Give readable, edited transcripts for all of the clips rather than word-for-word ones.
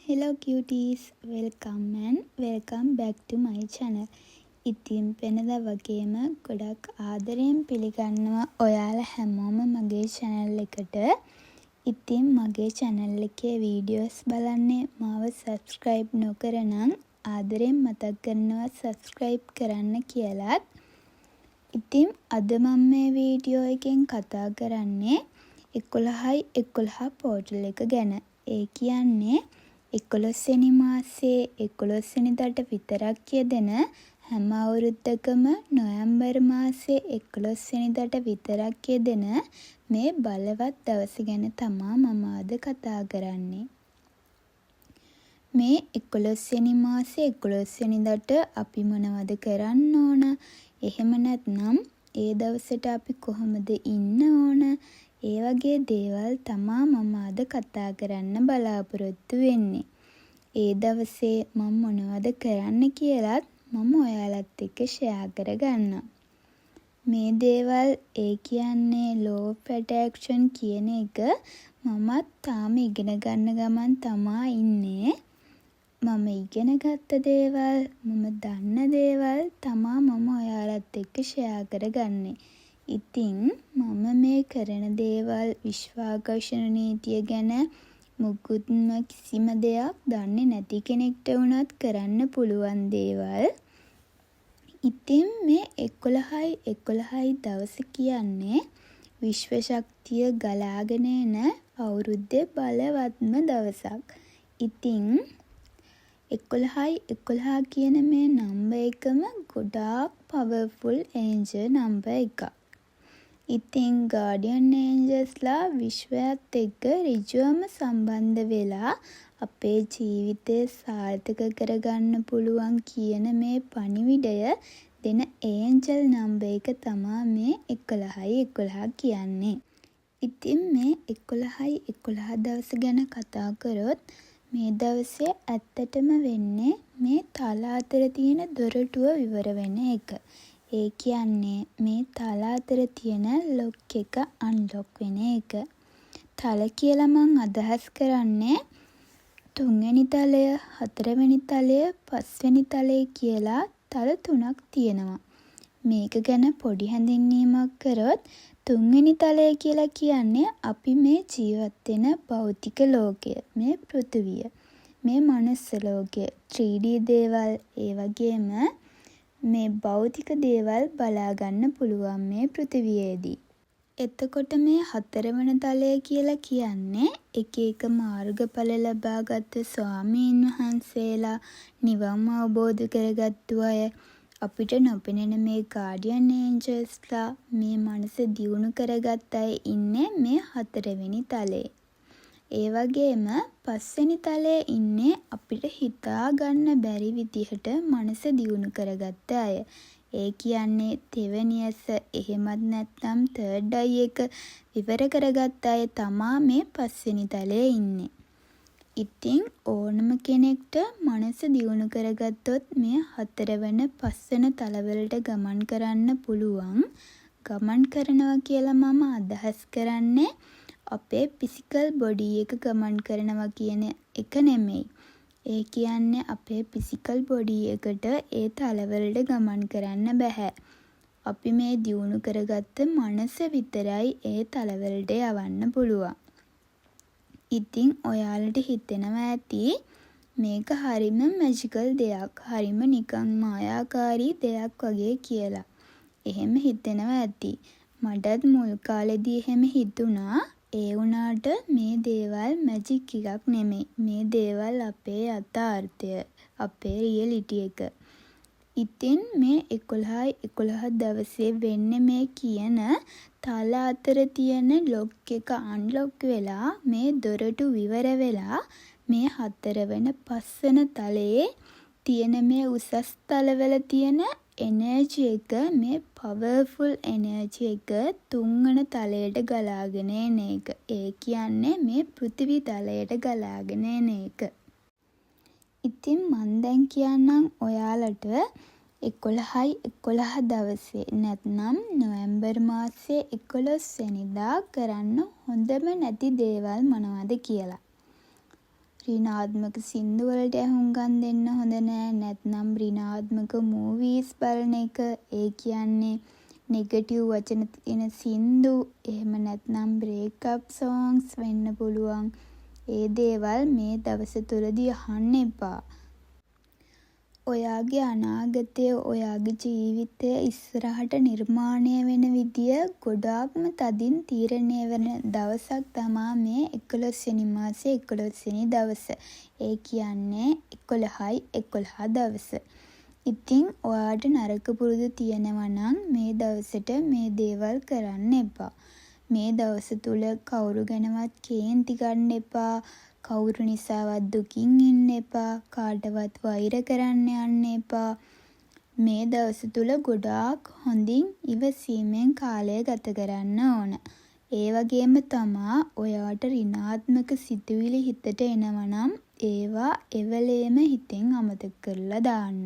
Hello cuties, welcome and welcome back to my channel. ඉතින් වෙනදා වගේම ගොඩක් ආදරයෙන් පිළිගන්නවා ඔයාලා හැමෝම මගේ චැනල් එකට. ඉතින් මගේ චැනල් එකේ වීඩියෝස් බලන්නේ මාව සබ්ස්ක්‍රයිබ් නොකර නම් ආදරයෙන් මතක් කරනවා සබ්ස්ක්‍රයිබ් කරන්න කියලත්. ඉතින් අද මම මේ වීඩියෝ එකෙන් කතා කරන්නේ 11යි 11 පෝටල් එක ගැන. ඒ කියන්නේ 11 වෙනි මාසේ 11 වෙනිදාට විතරක් යෙදෙන, හැම අවුරුද්දකම නොවැම්බර් මාසේ 11 වෙනිදාට විතරක් යෙදෙන මේ බලවත් දවස ගැන තමා මම අද කතා කරන්නේ. මේ 11 වෙනි මාසේ 11 වෙනිදාට අපි මොනවද කරන්න ඕන? එහෙම නැත්නම් ඒ දවසට අපි කොහොමද ඉන්න ඕන? ඒ වගේ දේවල් තමා මම අද කතා කරන්න බලාපොරොත්තු වෙන්නේ. ඒ දවසේ මං මොනවද කරන්නේ කියලත් මම ඔයාලත් එක්ක ෂෙයා කරගන්නම්. මේ දේවල්, ඒ කියන්නේ ලෝ ඔෆ් ඇට්‍රැක්ෂන් කියන එක මමත් තාම ඉගෙන ගන්න ගමන් තමා ඉන්නේ. මම ඉගෙන ගත්ත දේවල්, මම දන්න දේවල් තමා මම ඔයාලත් එක්ක ෂෙයා කරගන්නේ. ඉතින් මම මේ කරන දේවල් විශ්වාකර්ෂණ නීතිය ගැන මුකුත්ම කිසිම දෙයක් දන්නේ නැති කෙනෙක්ට වුණත් කරන්න පුළුවන් දේවල්. ඉතින් මේ 11යි 11යි දවස කියන්නේ විශ්ව ශක්තිය ගලාගෙන එන අවුරුද්දේ බලවත්ම දවසක්. ඉතින් 11යි 11 කියන මේ නම්බර් එකම ගොඩාක් පවර්ෆුල් ඒන්ජල් නම්බර් එකක්. ඉතින් ගාඩියන් ඒන්ජල්ස්ලා විශ්වයත් එක්ක ඍජුවම සම්බන්ධ වෙලා අපේ ජීවිතය සාර්ථක කරගන්න පුළුවන් කියන මේ පණිවිඩය දෙන ඒන්ජල් නම්බර් එක තමා මේ 11යි 11 කියන්නේ. ඉතින් මේ 11යි 11 දවස ගැන කතා කරොත්, මේ දවසේ ඇත්තටම වෙන්නේ මේ තල අතර තියෙන දොරටුව විවර වෙන එක. ඒ කියන්නේ මේ තල අතර තියෙන ලොක් එක අන්ලොක් වෙන එක. තල කියලා මං අදහස් කරන්නේ තුන්වෙනි තලය, හතරවෙනි තලය, පස්වෙනි තලය කියලා තල තුනක් තියෙනවා. මේක ගැන පොඩි හැඳින්වීමක් කරොත්, තුන්වෙනි තලය කියලා කියන්නේ අපි මේ ජීවත් වෙන භෞතික ලෝකය, මේ පෘථිවිය, මේ මනුස්ස ලෝකය, 3D දේවල්, ඒ වගේම මේ භෞතික දේවල් බලා ගන්න පුළුවන් මේ පෘථිවියේදී. එතකොට මේ හතරවන තලය කියලා කියන්නේ එක එක මාර්ගඵල ලබා ගත්ත ස්වාමීන් වහන්සේලා, නිවන් අවබෝධ කරගත්තු අය, අපිට නොපෙනෙන මේ ගාඩියන් ඒන්ජල්ස්ලා, මේ මනස දියුණු කරගත් අය ඉන්නේ මේ හතරවෙනි තලයේ. ඒ වගේම පස්වෙනි තලයේ ඉන්නේ අපිට හිතා ගන්න බැරි විදිහට මනස දියුණු කරගත්ත අය. ඒ කියන්නේ තෙවැනි ඇස එහෙමත් නැත්නම් තර්ඩ් අයි එක විවර කරගත්ත අය තමා මේ පස්වෙනි තලයේ ඉන්නේ. ඉතින් ඕනම කෙනෙක්ට මනස දියුණු කරගත්තොත් මේ හතරවන පස්වන තලවලට ගමන් කරන්න පුළුවන්. ගමන් කරනවා කියලා මම අදහස් කරන්නේ අපේ ෆිසිකල් බොඩි එක ගමන් කරනවා කියන එක නෙමෙයි. ඒ කියන්නේ අපේ ෆිසිකල් බොඩි එකට ඒ තලවලට ගමන් කරන්න බැහැ. අපි මේ දියුණු කරගත්ත මනස විතරයි ඒ තලවලට යවන්න පුළුවන්. ඉතින් ඔයාලට හිතෙනවා ඇති මේක හරිම මැජිකල් දෙයක්, හරිම නිකන් මායාකාරී දෙයක් වගේ කියලා. එහෙම හිතෙනවා ඇති. මටත් මුල් කාලෙදි එහෙම හිතුණා. ඒ වුණාට මේ දේවල් මැජික් එකක් නෙමෙයි. මේ දේවල් අපේ යථාර්ථය. අපේ රියැලිටි එක. ඉතින් මේ 11යි 11 දවසේ වෙන්නේ මේ කියන තල අතර තියෙන ලොක් එක අන්ලොක් වෙලා, මේ දොරටු විවර වෙලා, මේ හතරවන පස්වන තලයේ තියෙන මේ උසස් තලවල තියෙන එනර්ජි එක, මේ පවර්ෆුල් එනර්ජි එක තුන්වන තලයට ගලාගෙන එන එක. ඒ කියන්නේ මේ පෘථිවි තලයට ගලාගෙන එන එක. ඉතින් මං දැන් කියන්නම් ඔයාලට 11යි 11 දවසේ නැත්නම් නොවැම්බර් මාසේ 11 වෙනිදා කරන්න හොඳම නැති දේවල් මොනවද කියලා. ඍණාත්මක සින්දු වලට ඇහුම්කන් දෙන්න හොඳ නෑ. නැත්නම් ඍණාත්මක මූවීස් බලන එක, ඒ කියන්නේ නෙගටිව් වචන තියෙන සින්දු, එහෙම නැත්නම් බ්‍රේක් අප් සෝංග්ස් වෙන්න පුළුවන්. ඒ දේවල් මේ දවස තුලදී අහන්න එපා. ඔයාගේ අනාගතය, ඔයාගේ ජීවිතය ඉස්සරහට නිර්මාණය වෙන විදිය ගොඩාක්ම තදින් තීරණය වෙන දවසක් තමා මේ 11 වෙනි මාසේ 11 වෙනි දවස. ඒ කියන්නේ 11යි 11 දවස. ඉතින් ඔයාට නරක පුරුදු තියෙනවා නම් මේ දවසට මේ දේවල් කරන්න එපා. මේ දවස තුල කවුරු ගැනවත් කේන්ති ගන්න එපා. කවුරු නිසාවත් දුකින් ඉන්න එපා. කාටවත් වෛර කරන්න යන්න එපා. මේ දවස තුල ගොඩාක් හොඳින් ඉවසීමෙන් කාලය ගත කරන්න ඕන. ඒ වගේම තමා ඔයාට ඍණාත්මක සිතුවිලි හිතට එනවා නම් ඒවා එවලේම හිතෙන් අමතක කරලා දාන්න.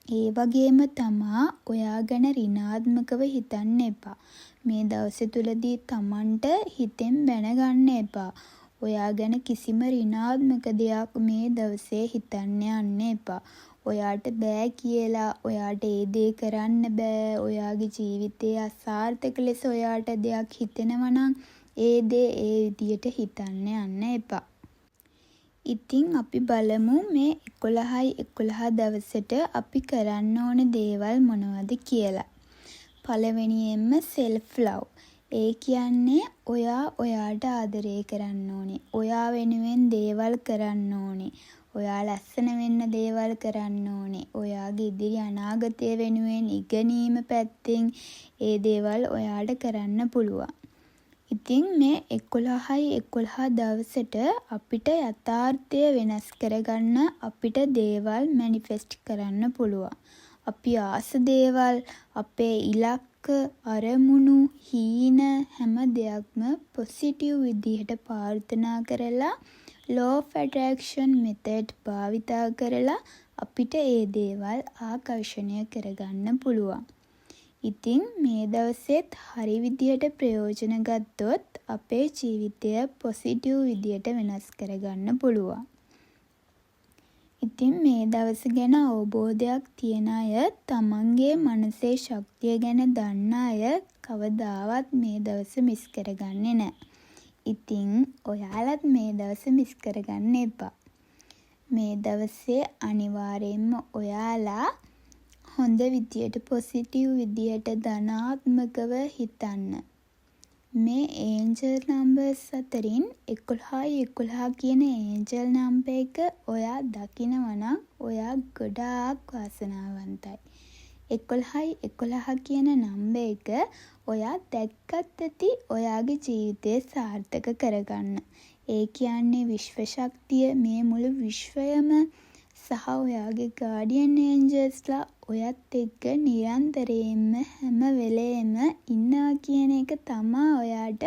ඒ වගේම තමා ඔයා ගැන ඍණාත්මකව හිතන්න එපා. මේ දවස තුලදී තමන්ට හිතෙන් බැන ගන්න එපා. ඔයා ගැන කිසිම ඍණාත්මක දෙයක් මේ දවසේ හිතන්න යන්න එපා. ඔයාට බෑ කියලා, ඔයාට ඒ දේ කරන්න බෑ, ඔයාගේ ජීවිතේ අසාර්ථක ලෙස ඔයාට දෙයක් හිතෙනවා නම් ඒ දේ ඒ විදියට හිතන්න යන්න එපා. ඉතින් අපි බලමු මේ 11යි 11 දවසට අපි කරන්න ඕන දේවල් මොනවද කියලා. පළවෙනියෙන්ම සෙල්ෆ් ලව්. ඒ කියන්නේ ඔයා ඔයාට ආදරේ කරන්න ඕනේ. ඔයා වෙනුවෙන් දේවල් කරන්න ඕනේ. ඔයා ලස්සන වෙන්න දේවල් කරන්න ඕනේ. ඔයාගේ ඉදිරි අනාගතය වෙනුවෙන් ඉගෙනීම පැත්තෙන් ඒ දේවල් ඔයාට කරන්න පුළුවන්. ඉතින් මේ 11යි 11 දවසට අපිට යථාර්ථය වෙනස් කරගන්න අපිට දේවල් මැනිෆෙස්ට් කරන්න පුළුවන්. අපි ආස දේවල්, අපේ ඉලක්ක, අරමුණු, හීන හැම දෙයක්ම පොසිටිව් විදිහට ප්‍රාර්ථනා කරලා, ලෝ ඔෆ් ඇට්‍රැක්ෂන් මෙතඩ් භාවිතා කරලා අපිට ඒ දේවල් ආකර්ෂණය කරගන්න පුළුවන්. ඉතින් මේ දවසෙත් හරි විදිහට ප්‍රයෝජන ගත්තොත් අපේ ජීවිතය පොසිටිව් විදිහට වෙනස් කරගන්න පුළුවන්. ඉතින් මේ දවස ගැන අවබෝධයක් තියෙන අය, තමන්ගේ මනසේ ශක්තිය ගැන දන්න අය කවදාවත් මේ දවස මිස් කරගන්නේ නෑ. ඉතින් ඔයාලත් මේ දවස මිස් කරගන්න එපා. මේ දවසේ අනිවාර්යෙන්ම ඔයාලා හොඳ විදියට, පොසිටිව් විදියට, ධනාත්මකව හිතන්න. මේ ඒන්ජල් නම්බර්ස් අතරින් 11යි 11 කියන ඒන්ජල් නම්බර් එක ඔයා දකිනවා නම් ඔයා ගොඩාක් වාසනාවන්තයි. 11යි 11 කියන නම්බර් එක ඔයා දැක්කත් ඇති ඔයාගේ ජීවිතය සාර්ථක කරගන්න. ඒ කියන්නේ විශ්ව ශක්තිය, මේ මුළු විශ්වයම සහ ඔයාගේ ගාඩියන් ඒන්ජල්ස්ලා ඔයත් එක්ක නිරන්තරයෙන්ම හැම වෙලේම ඉන්නවා කියන එක තමා ඔයාට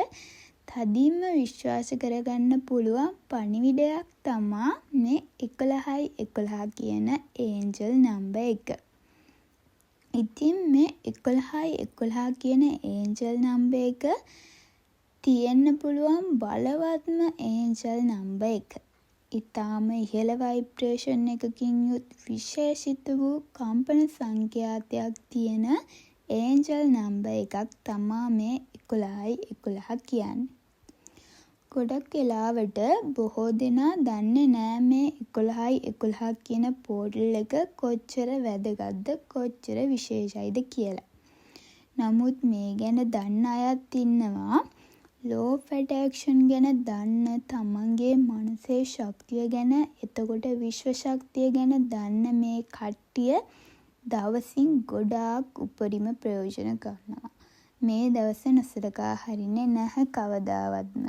තදින්ම විශ්වාස කරගන්න පුළුවන් පණිවිඩයක් තමා මේ 11යි 11 කියන ඒන්ජල් නම්බර් එක. ඉතින් මේ 11යි 11 කියන ඒන්ජල් නම්බර් එක තියෙන්න පුළුවන් බලවත්ම ඒන්ජල් නම්බර් එක. ඉතාම ඉහළ වයිබ්‍රේෂන් එකකින් යුත් විශේෂිත වූ කම්පන සංඛ්‍යාතයක් තියෙන ඒන්ජල් නම්බර් එකක් තමා මේ 11යි 11 කියන්නේ. ගොඩක් වෙලාවට බොහෝ දෙනා දන්නේ නෑ මේ 11යි 11 කියන පෝටල් එක කොච්චර වැදගත්ද, කොච්චර විශේෂයිද කියලා. නමුත් මේ ගැන දන්න අයත් ඉන්නවා. ලෝ ඔෆ් ඇට්‍රැක්ෂන් ගැන දන්න, තමන්ගේ මනසේ ශක්තිය ගැන, එතකොට විශ්ව ශක්තිය ගැන දන්න මේ කට්ටිය දවසින් ගොඩාක් උපරිම ප්‍රයෝජන ගන්නවා. මේ දවස නොසලකා හරින්නේ නැහැ කවදාවත්ම.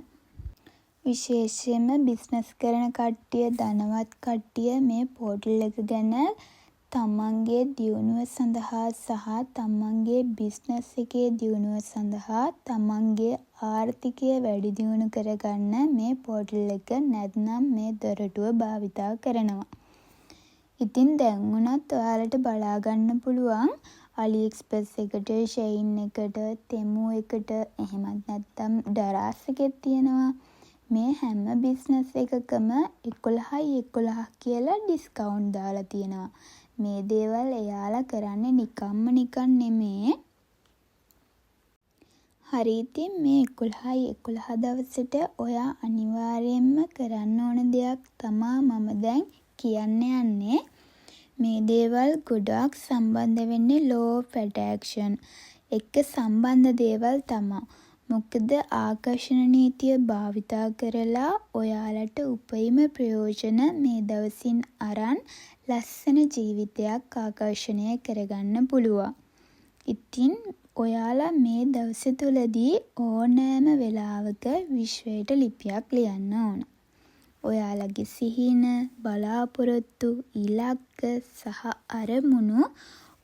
විශේෂයෙන්ම බිස්නස් කරන කට්ටිය, ධනවත් කට්ටිය මේ පෝටල් එක ගැන තමන්ගේ දියුණුව සඳහා සහ තමන්ගේ බිස්නස් එකේ දියුණුව සඳහා, තමන්ගේ ආර්ථිකය වැඩි දියුණු කරගන්න මේ පෝටල් එක නැත්නම් මේ දොරටුව භාවිතා කරනවා. ඉතින් දැන් වුණත් ඔයාලට බලා ගන්න පුළුවන් අලි එක්ස්ප්‍රස් එකට, ෂෙයින් එකට, තෙමු එකට, එහෙමත් නැත්නම් ඩරාස් එකෙත් තියෙනවා. මේ හැම බිස්නස් එකකම 11යි 11 කියලා ඩිස්කවුන්ට් දාලා තියෙනවා. මේ දේවල් එයාලා කරන්නේ නිකම්ම නිකන් නෙමේ. හරි, ඉතින් මේ 11යි 11 දවසට ඔයා අනිවාර්යෙන්ම කරන්න ඕන දෙයක් තමා මම දැන් කියන්න යන්නේ. මේ දේවල් ගොඩාක් සම්බන්ධ වෙන්නේ ලෝ ඔෆ් ඇට්‍රැක්ෂන් එක්ක සම්බන්ධ දේවල් තමා. මොකද ආකර්ෂණ නීතිය භාවිතා කරලා ඔයාලට උපරිම ප්‍රයෝජන මේ දවසින් අරන් ලස්සන ජීවිතයක් ආකර්ෂණය කරගන්න පුළුවන්. ඉතින් ඔයාලා මේ දවස තුලදී ඕනෑම වෙලාවක විශ්වයට ලිපියක් ලියන්න ඕන. ඔයාලගේ සිහින, බලාපොරොත්තු, ඉලක්ක සහ අරමුණු,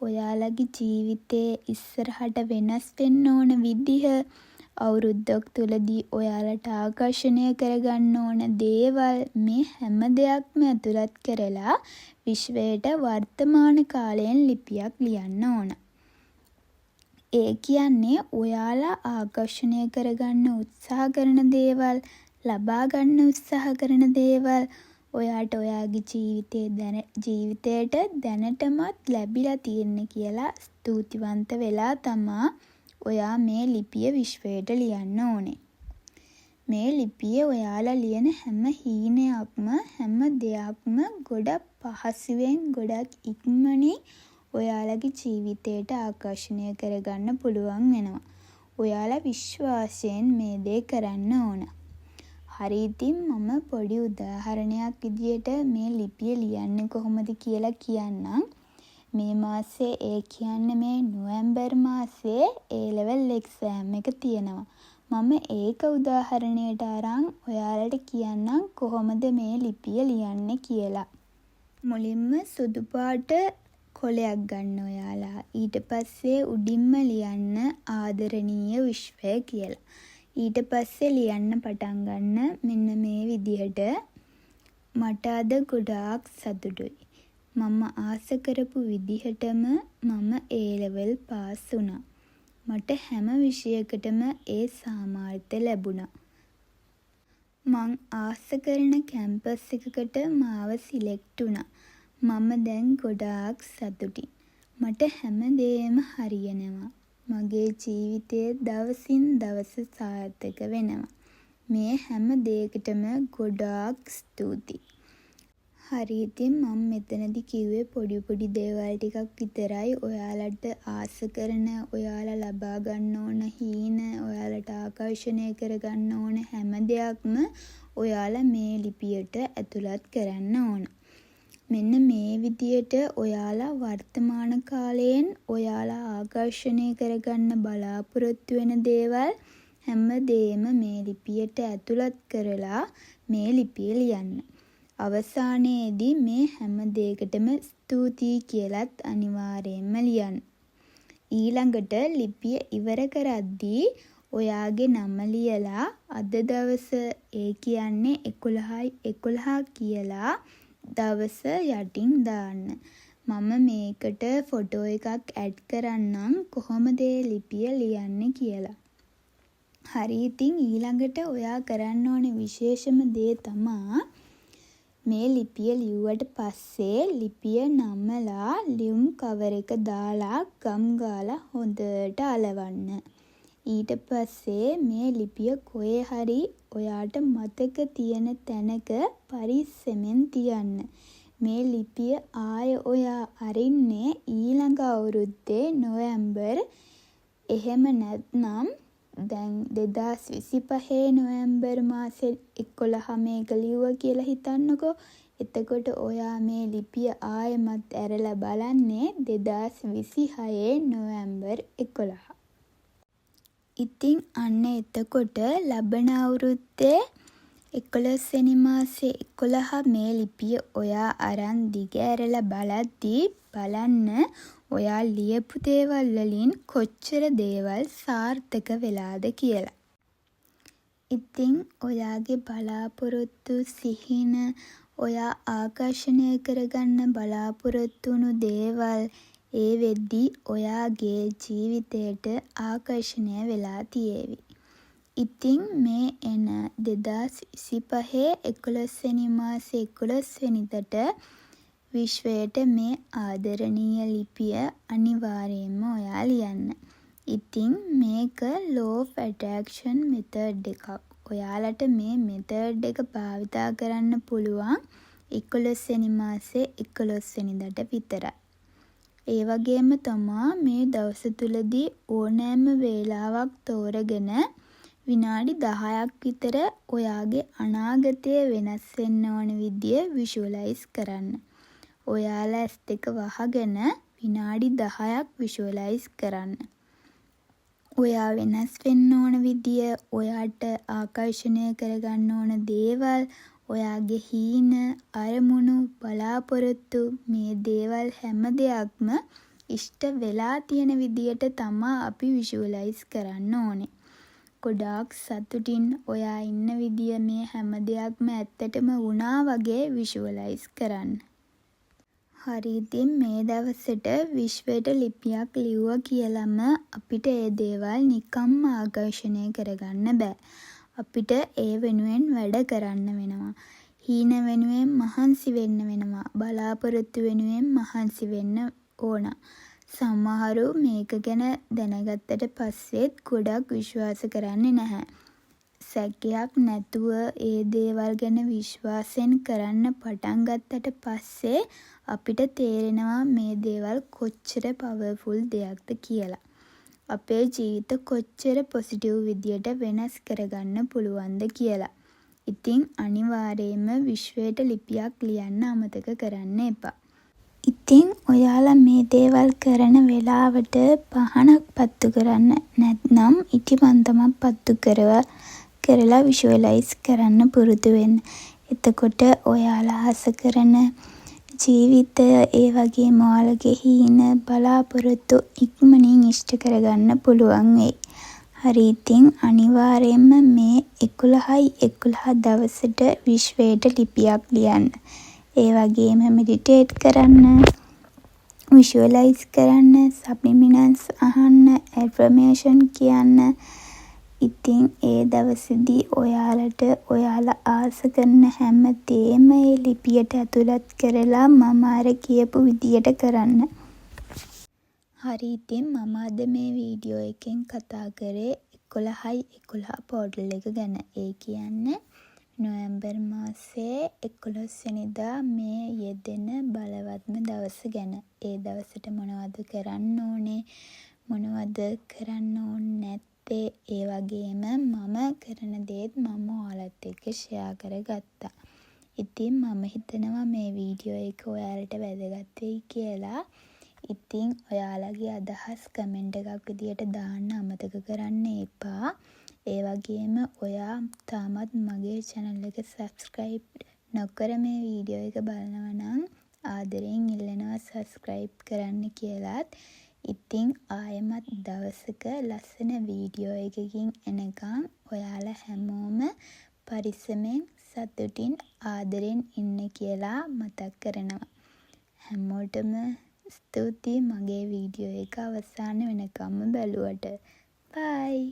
ඔයාලගේ ජීවිතේ ඉස්සරහට වෙනස් වෙන්න ඕන විදිහ, අවුරුද්දක් තුලදී ඔයාලට ආකර්ෂණය කරගන්න ඕන දේවල්, මේ හැම දෙයක්ම ඇතුළත් කරලා විශ්වයට වර්තමාන කාලයෙන් ලිපියක් ලියන්න ඕන. ඒ කියන්නේ ඔයාලා ආකර්ෂණය කරගන්න උත්සාහ කරන දේවල්, ලබා ගන්න උත්සාහ කරන දේවල්, ඔයාට ඔයාගේ ජීවිතයට දැනටමත් ලැබිලා තියෙන්නේ කියලා ස්තූතිවන්ත වෙලා තමා ඔයා මේ ලිපිය විශ්වයට ලියන්න ඕනේ. මේ ලිපියේ ඔයාලා ලියන හැම හීනයක්ම, හැම දෙයක්ම ගොඩක් පහසුවෙන්, ගොඩක් ඉක්මනින් ඔයාලගේ ජීවිතේට ආකර්ෂණය කරගන්න පුළුවන් වෙනවා. ඔයාලා විශ්වාසයෙන් මේ දේ කරන්න ඕන. හරි, ඉතින් මම පොඩි උදාහරණයක් විදියට මේ ලිපිය ලියන්නේ කොහොමද කියලා කියන්නම්. මේ මාසේ, ඒ කියන්නේ මේ නොවැම්බර් මාසේ ඒ ලෙවල් එක්සෑම් එක තියෙනවා. මම ඒක උදාහරණයට අරන් ඔයාලට කියන්නම් කොහොමද මේ ලිපිය ලියන්නේ කියලා. මුලින්ම සුදු පාට කොලයක් ගන්න ඔයාලා. ඊට පස්සේ උඩින්ම ලියන්න "ආදරණීය විශ්වය" කියලා. ඊට පස්සේ ලියන්න පටන් ගන්න මෙන්න මේ විදිහට: මට අද ගොඩාක් සතුටුයි. මම ආස කරපු විදිහටම මම ඒ ලෙවල් පාස් වුණා. මට හැම විෂයකටම ඒ සාමාර්ථ ලැබුණා. මං ආස කරන කැම්පස් එකකට මාව සිලෙක්ට් වුණා. මම දැන් ගොඩාක් සතුටින්. මට හැමදේම හරියනවා. මගේ ජීවිතය දවසින් දවස සාර්ථක වෙනවා. මේ හැම දේකටම ගොඩාක් ස්තූතියි. හරි, ඉතින් මං මෙතනදි කිව්වේ පොඩි පොඩි දේවල් ටිකක් විතරයි. ඔයාලට ආස කරන, ඔයාලා ලබා ගන්න ඕන හීන, ඔයාලට ආකර්ෂණය කරගන්න ඕන හැම දෙයක්ම ඔයාලා මේ ලිපියට ඇතුළත් කරන්න ඕන. මෙන්න මේ විදියට ඔයාලා වර්තමාන කාලයෙන් ඔයාලා ආකර්ෂණය කරගන්න බලාපොරොත්තු වෙන දේවල් හැම දේම මේ ලිපියට ඇතුළත් කරලා මේ ලිපිය ලියන්න. අවසානයේදී මේ හැම දේකටම ස්තූතියි කියලත් අනිවාර්යෙන්ම ලියන්න. ඊළඟට ලිපිය ඉවර කරද්දී ඔයාගේ නම ලියලා අද දවස, ඒ කියන්නේ 11යි 11 කියලා දවස යටින් දාන්න. මම මේකට ෆොටෝ එකක් ඇඩ් කරන්නම් කොහොමද ඒ ලිපිය ලියන්නේ කියලා. හරි, ඉතින් ඊළඟට ඔයා කරන්න ඕන විශේෂම දේ තමා මේ ලිපිය ලිව්වට පස්සේ ලිපිය නමලා ලියුම් කවර් එක දාලා ගම් ගාලා හොඳට අලවන්න. ඊට පස්සේ මේ ලිපිය කොහේ හරි ඔයාට මතක තියෙන තැනක පරිස්සමෙන් තියන්න. මේ ලිපිය ආයෙ ඔයා අරින්නේ ඊළඟ අවුරුද්දේ නොවැම්බර්, එහෙම නැත්නම් දැන් 2025 නොවැම්බර් මාසේ 11 මේක ලිව්වා කියලා හිතන්නකෝ. එතකොට ඔයා මේ ලිපිය ආයෙමත් ඇරලා බලන්නේ 2026 නොවැම්බර් 11. ඉතින් අන්න එතකොට ලබන අවුරුද්දේ 11 වෙනි මාසේ 11 මේ ලිපිය ඔයා අරන් දිග ඇරලා බලද්දී බලන්න ඔයා ලියපු දේවල් වලින් කොච්චර දේවල් සාර්ථක වෙලාද කියලා. ඉතින් ඔයාගේ බලාපොරොත්තු, සිහින, ඔයා ආකර්ෂණය කරගන්න බලාපොරොත්තු වුණු දේවල් ඒ වෙද්දී ඔයාගේ ජීවිතයට ආකර්ෂණය වෙලා තියේවි. ඉතින් මේ එන 2025 11 වෙනි මාසේ 11 වෙනිදාට විශ්වයට මේ ආදරණීය ලිපිය අනිවාර්යෙන්ම ඔයා ලියන්න. ඉතින් මේක ලෝ ඔෆ් ඇට්‍රැක්ෂන් මෙතඩ් එකක්. ඔයාලට මේ මෙතඩ් එක භාවිතා කරන්න පුළුවන් 11 වෙනි මාසේ 11 වෙනිදාට විතරයි. ඒ වගේම තමා මේ දවස තුලදී ඕනෑම වේලාවක් තෝරගෙන විනාඩි 10ක් විතර ඔයාගේ අනාගතය වෙනස් වෙන්න ඕන විදිය විෂුවලයිස් කරන්න. ඔයාලා ඇස් දෙක වහගෙන විනාඩි 10ක් විෂුවලයිස් කරන්න. ඔයා වෙනස් වෙන්න ඕන විදිය, ඔයාට ආකර්ෂණය කරගන්න ඕන දේවල්, ඔයාගේ හීන, අරමුණු, බලාපොරොත්තු මේ දේවල් හැම දෙයක්ම ඉෂ්ට වෙලා තියෙන විදියට තමා අපි විෂුවලයිස් කරන්න ඕනේ. ගොඩාක් සතුටින් ඔයා ඉන්න විදිය මේ හැම දෙයක්ම ඇත්තටම වුණා වගේ විෂුවලයිස් කරන්න. හරි, ඉතින් මේ දවසට විශ්වයට ලිපියක් ලිව්වා කියලම අපිට ඒ දේවල් නිකම්ම ආකර්ෂණය කරගන්න බෑ. අපිට ඒ වෙනුවෙන් වැඩ කරන්න වෙනවා. හීන වෙනුවෙන් මහන්සි වෙන්න වෙනවා. බලාපොරොත්තු වෙනුවෙන් මහන්සි වෙන්න ඕන. සමහරු මේක ගැන දැනගත්තට පස්සෙත් ගොඩක් විශ්වාස කරන්නේ නැහැ. සැකයක් නැතුව ඒ දේවල් ගැන විශ්වාසයෙන් කරන්න පටන් ගත්තට පස්සේ අපිට තේරෙනවා මේ දේවල් කොච්චර පවර්ෆුල් දෙයක්ද කියලා. අපේ ජීවිත කොච්චර පොසිටිව් විදියට වෙනස් කරගන්න පුළුවන්ද කියලා. ඉතින් අනිවාර්යෙන්ම විශ්වයට ලිපියක් ලියන්න අමතක කරන්න එපා. ඉතින් ඔයාලා මේ දේවල් කරන වෙලාවට පහනක් පත්තු කරන්න. නැත්නම් ඉටිපන්දමක් පත්තු කරලා විෂුවලයිස් කරන්න පුරුදු වෙන්න. එතකොට ඔයාලා ආස කරන ජීවිතය, ඒ වගේම ඔයාලගේ හීන, බලාපොරොත්තු ඉක්මනින් ඉෂ්ට කරගන්න පුළුවන් වෙයි. හරි, ඉතින් අනිවාර්යෙන්ම මේ 11යි 11 දවසට විශ්වයට ලිපියක් ලියන්න. ඒ වගේම මෙඩිටේට් කරන්න, විෂුවලයිස් කරන්න, සබ්ලිමිනල්ස් අහන්න, ඇෆර්මේෂන් කියන්න. ඉතින් ඒ දවසෙදි ඔයාලට ඔයාලා ආස කරන හැම දේම ඒ ලිපියට ඇතුළත් කරලා මම අර කියපු විදියට කරන්න. හරි, ඉතින් මම අද මේ වීඩියෝ එකෙන් කතා කරේ 11යි 11 පෝටල් එක ගැන. ඒ කියන්නේ නොවැම්බර් මාසයේ 11 වෙනිදා මේ යෙදෙන බලවත්ම දවස ගැන. ඒ දවසට මොනවද කරන්න ඕනේ, මොනවද කරන්න ඕනේ නැත්තේ, ඒ වගේම මම කරන දේත් මම ඔයාලත් එක්ක ෂෙයා කරගත්තා. ඉතින් මම හිතනවා මේ වීඩියෝ එක ඔයාලට වැදගත් වෙයි කියලා. ඉතින් ඔයාලගේ අදහස් කමෙන්ට් එකක් විදියට දාන්න අමතක කරන්න එපා. ඒ වගේම ඔයා තාමත් මගේ චැනල් එක සබ්ස්ක්‍රයිබ් නොකර මේ වීඩියෝ එක බලනවා නම් ආදරයෙන් ඉල්ලනවා සබ්ස්ක්‍රයිබ් කරන්න කියලත්. ඉතින් ආයෙමත් දවසක ලස්සන වීඩියෝ එකකින් එනකන් ඔයාලා හැමෝම පරිස්සමෙන්, සතුටින්, ආදරෙන් ඉන්න කියලා මතක් කරනවා. හැමෝටම ස්තුතියි මගේ වීඩියෝ එක අවසාන වෙනකම්ම බැලුවට. බයි.